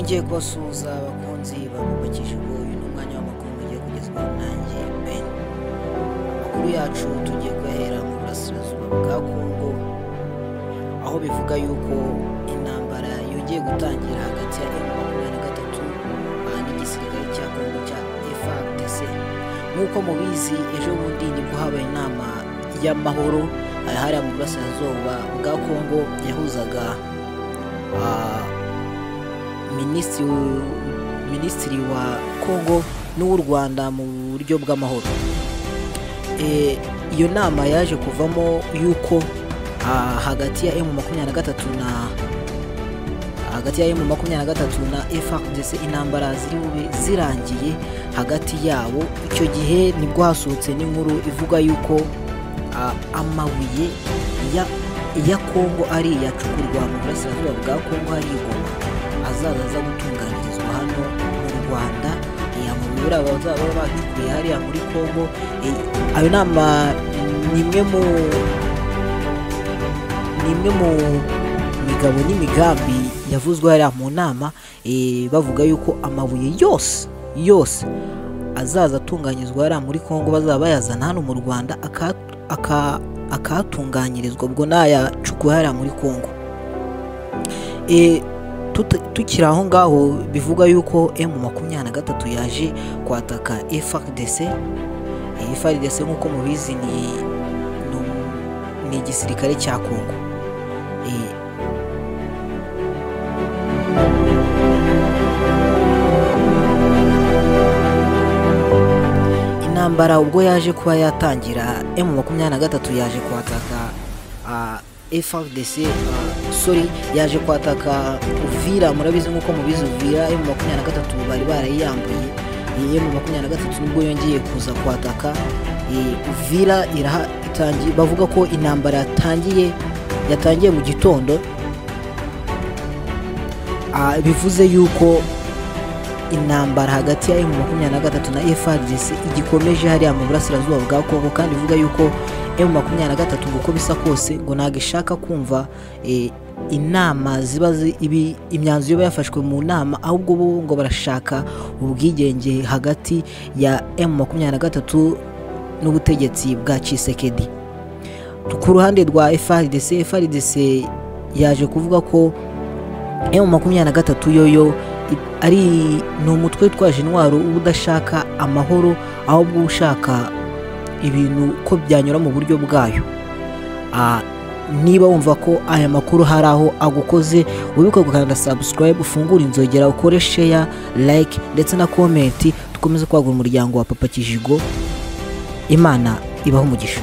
Nongeye kubasuhuza abakunzi ba Papa Kijigo, uyu ni umwanya w'amakuru mugiye kugezwaho nanjye Ben. Amakuru yacu tugiye kuyahera mu burasirazuba bwa Kongo, aho bivuga yuko intambara yongeye gutangira hagati ya M23 n'igisirikare cya Kongo cya FARDC. Nk'uko mubizi, ejo bundi nibwo habaye inama y'amahoro hariya mu burasirazuba bwa Kongo yahuzaga Minisitiri wa Kongo n'uw'u Rwanda mu buryo bw'amahoro. Iyo nama yaje kuvamo yuko hagati ya M23 na hagati ya M23 na FARDC intambara ziri bube zirangiye hagati yabo. Icyo gihe nibwo hasohotse n'inkuru ivuga yuko amabuye ya Kongo ari yacukurwa mu burasirazuba bwa Kongo hari Goma azaza aza gutunganyirizwa hano mu Rwanda. Amabuye bazaba bacukuye hariya muri Kongo. Ayo nama ni imwe mu migabo n'imigambi yavuzwe hariya mu nama, bavuga yuko amabuye yose yose azaza atunganyizwa hariya muri Kongo bazaba bayazana hano mu Rwanda akahatunganyirizwa, ubwo nayacukuwe hariya muri Kongo. Tukiri aho ngaho bivuga yuko M23 yaje kwataka FARDC. FARDC nk'uko mubizi ni igisirikare cya Kongo. Intambara ubwo yaje kuba yatangira, M23 yaje kwataka FARDC, sorry, yaje kwataka Uvira. Murabizi nkuko mubizi Uvira M23 bari barayiyambuye. M23 nibwo yongeye kuza kwataka Uvira itangiye. Bavuga ko intambara yatangiye mu gitondo, bivuze yuko intambara hagati ya M23 na FARDC igikomeje hariya mu burasirazuba bwa Kongo, kandi ivuga yuko M23 ngo uko bisa kose ngo ntago ishaka kumva inama ziba imyanzuro iba yafashwe mu nama, ahubwo bo ngo barashaka ubwigenge hagati ya M23 n'ubutegetsi bwa Tshisekedi. Ku ruhande rwa FARDC, FARDC yaje kuvuga ko M23 yoyo ari ni umutwe witwaje intwaro udashaka amahoro, ahubwo ushaka ibintu ko byanyura mu buryo bwayo. Niba wumva ko aya makuru hari aho agukoze, wibuke gukanda subscribe, ufungure inzogera, ukore share, like ndetse na comment, dukomeze kwagura umuryango wa Papa Kijigo. Imana ibahe umugisha.